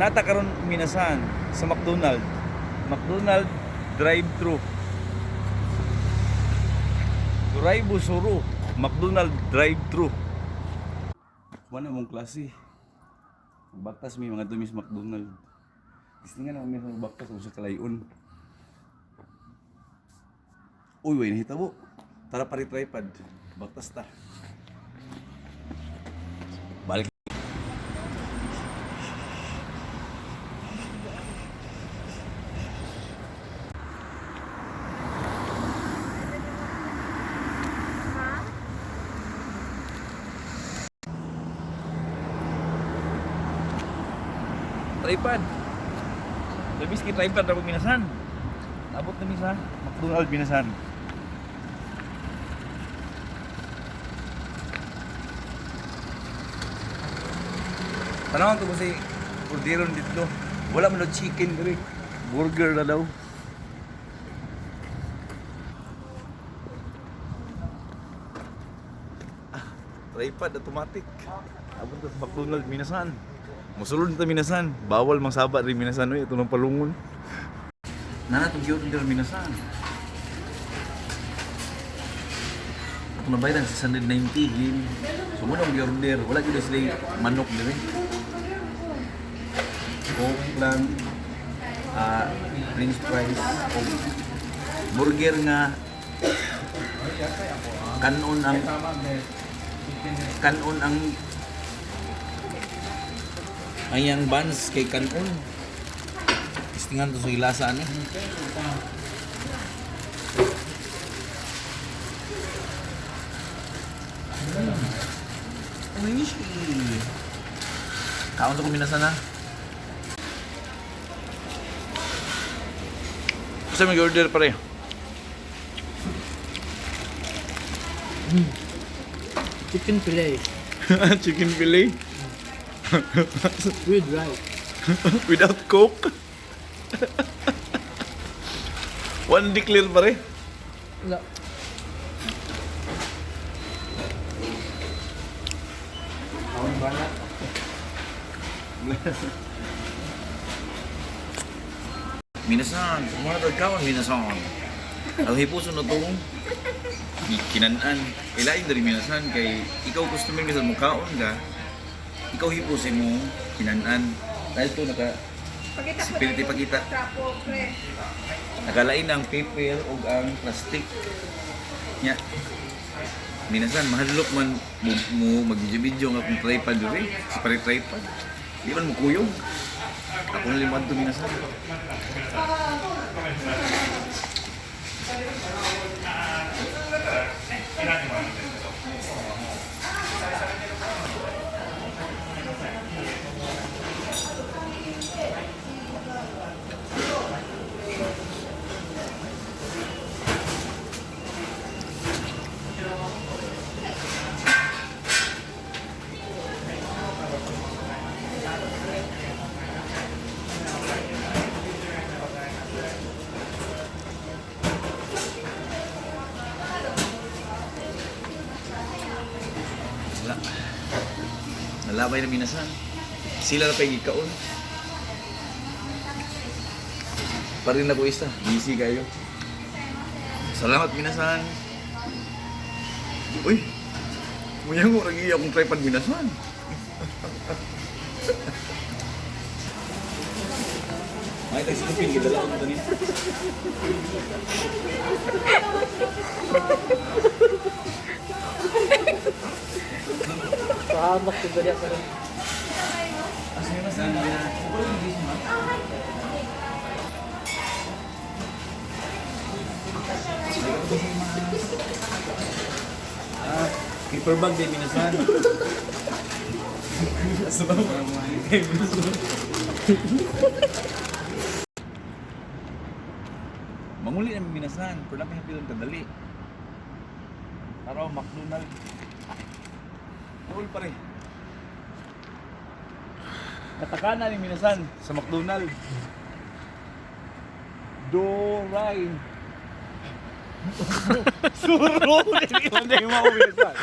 Nata karon minasan sa McDonald. McDonald drive-thru. Drive Suru, McDonald drive-thru. Wala mong klase. Baktas may mga dumis McDonald. Gusto nga naman may baktas sa kalayon. Uy, way nahitabo. Tara pare tripod. Baktas ta. Balik. Tripod. Labis kay tripod ako minasan. Abot na misa. McDonald minasan. Tanawan to ko si orderon dito. Wala man daw chicken diri. Burger na daw. Ah, tripod automatic. Abot ta sa McDonald minasan. Musulod ta minasan. Bawal magsaba rin minasan oy, ito ng palungon. Nana tong gyud diri minasan. Ako na bayad ang 690 gin. So muna akong order, wala gyud sila manok diri. Coke lang, ah, french fries, o burger nga kanon ang kanon ang ayang buns kay kanon. Istingan to sa ilasa ani. Uy, kaon sa kuminasan na. Gusto mo order pare? Chicken fillet Chicken fillet with rice. without coke. One declare pare. Wala. Minasan, mga tagkaon minasan. Ang hipuso na to, kinanan. Ilain dari minasan kay ikaw customer minsan mo kaon ka. Ikaw hipusin mo kinanan. Dahil to naka Pakita Si ko Piriti na yung pakita. Trapo, pre. Nakalain ang paper o ang plastic. Nya. Minasan mahadlok man mo, mo mag-video nga kung tripod diri, si pare tripod. Di man mo kuyog. Ako na limad to minasan. Wala. Nalabay na minasan. Sila na pa'y gikaon. Parin na ko isa. Busy kayo. Salamat minasan. Uy! Muyang mo lagi akong tripod minasan. May tayo sa tupin, gidala ko ito niya. Pahamak ko ba pa rin? Asa yung minasan? Ah, paper bag din minasan. Manguli na minasan, pero namin happy kadali. Araw, McDonald. Cool pare. Katakana ni minasan sa McDonald. Doray. Suro! Hindi mo ako minasan.